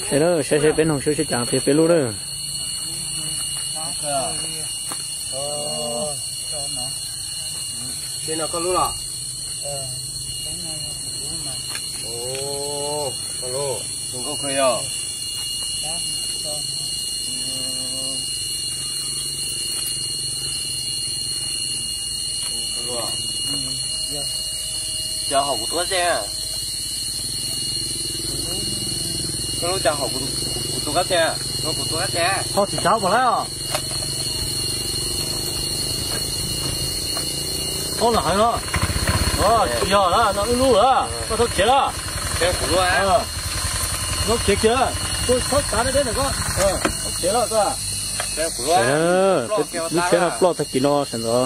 Es na, saib saib peb noog saib saib cas peb peb lub na. Ces no koj lub los? Koj lub, tus nkauj kawg yog. Cas hauv kuv tus kab xej? Koj lub cas hauv kuv tus kab xej? No kuv tus kab xej. Tho tsis tsav pas lawm. Tho lawm hais no. Tsis yog lawm, no wb lub lawm, koj txhob khiav lawm. Txhob khiav kiag, txhob tsav deb deb ntawm koj. Txhob khiav lawm koj. Lub tsheb no ploj tag kis no sawv ntxov,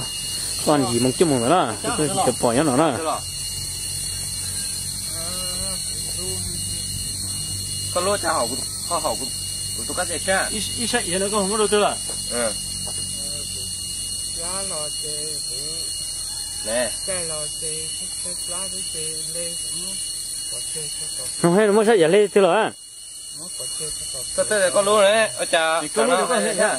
koj yim moos cuaj moos ntawd na, koj tsis pom nyob no na. Koj lub cas hauv kuv tus kab xej thiab? Ib sab iav no koj muab rau twg lawm? No he muab sab iav hle twg los? Koj tej koj lub ne, ua cas koj lub thiab?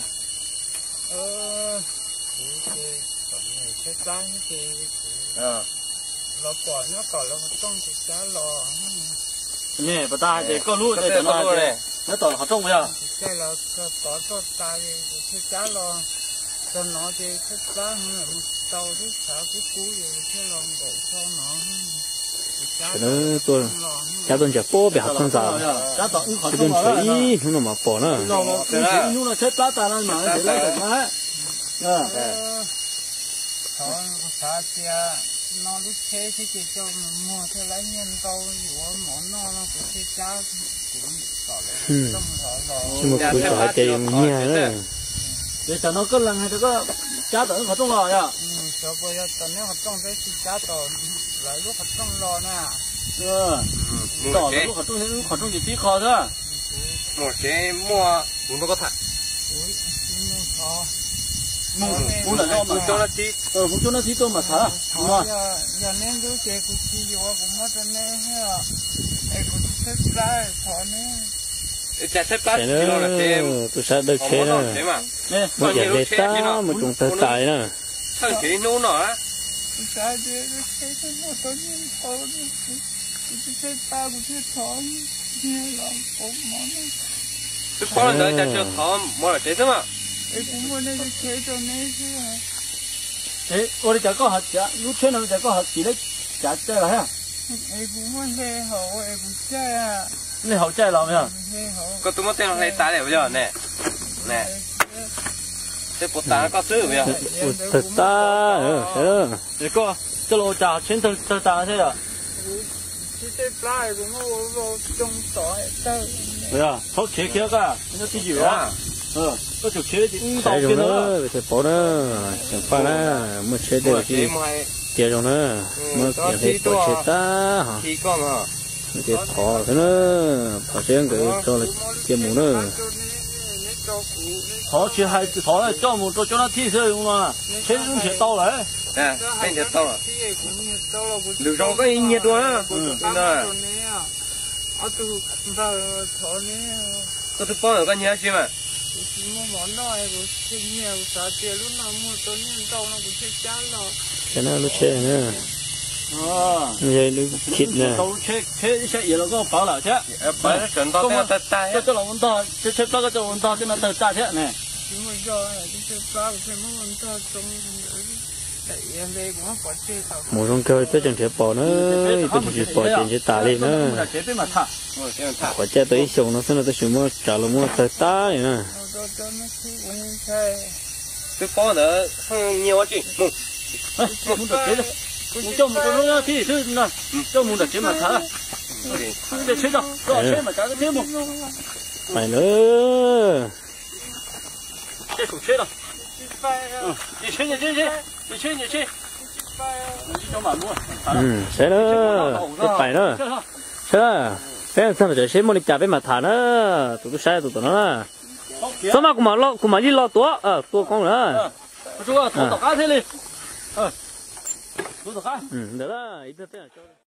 Ne, pas tas hais tias koj lub, koj tej koj lub ne, nyob tom qhov rooj puas yog? Sawv daws tuaj cab tuaj ntsias pob pem hav txog ntxas, tuaj nrhiav ib hnub no mas pom na. Ib hnub no tshaib plab tas no mas nrhiav lawm mas. Xav tias no lub tsheb thiab ces coj mus muag thiaj lab nyiaj ntau yuav mov noj no kuv thiaj cab, kuv tsis muaj kuv txawm hais tias yuav mus nyiag na. Ces tam no koj lees hais tias koj cab tom wb qhov rooj los yom? Xyov puas yog tom nej qhov rooj peb tsis cab tom lawv lub qhov rooj los na. Tom lawv lub qhov rooj, wb qhov rooj ces tib qho xwb. Mus tsev muaj mus nrog koj tham. Mus mus lawm no mas, mus coj nab thib tuaj mas tham. Yog neb ntub ces kuv tsis yuav, kuv muab rau neb, es kuv tsis tshaib plab, thov neb. Cas tshaib plab tsis los tsev, tus sab dawb tsheb na, muab iav hle tag mus tsoo tawg tas li na. Thawj tsev hnub no, kuv xav tias lub tsheb twb muaj tau nyiaj ntau, kuv tsis tshaib plab kuv thiaj thov nyiaj los pauv mov no. Twb paub li ntawd cas tsis thov mov los tsev xwb mas. Es kuv muaj nej tus tsheb rau neb xwb. Es ua li cas koj ho, lub tsheb no li cas koj ho tsis lawv cav caij los thiab? Es kuv muaj hle haus es kuv caij. Nej haus caij los yog? Koj twb muab tej no hle tas li yog ne? Tej puas tas koj xwb yog? Ua tawg tas. Es koj coj los ua cas tsheb tawg tas thiab yom? Thaub khiav kiag koj, nyob twj ywm. Koj tseem khiav ces wb ntaus kiag no. Tsis paub na, tseem faj na, muaj tsheb tej tiav zoo na, muab kiag hle pov tseg tag. Ces thov xwb na, thov seb nkawd tso lawv cia mus na. Thov tsis hais thov coj mus rau cov nab thib xwb no, tsheb wb nrhiav tau lawm. Lwm zaus koj nyiag dua na. Koj twb paub lawm koj nyiag dab tsi mas. Lub tsheb na, yog lub khit na. Tsheb ib sab iav los koj pawv lawm thiab. Koj coj los ua ntog, tsheb plab koj coj los ua ntog tej no tawg tas thiab ne. Mus zoo kawg twb tseem nrhiav pom na, twb tsis pom ces nrhiav tas li na. Qhuav caij tau ib xyoos no xwb no tab sis muab tsav los muab tawg tas li na. Twb paub ntawd nyiag ua tsi. Mus tom tsev, mus coj mus rau lub tib xwb no, coj mus nram tsev mas thav. Tsheb tsheb tso, tsheb mas tsav tsheb mus. Pais lawm. Tsheb, tsheb, tsheb, tsheb. Saib na, peb pais na. Saib na, peb txog ntawm tsev seb muaj li cas peb mam tham na. Tus tub saib tus tom no na. Txhob mas, kuv mam li los tuav, tua koob lawm. Tom qab thiaj li. Ntawd ib pliag peb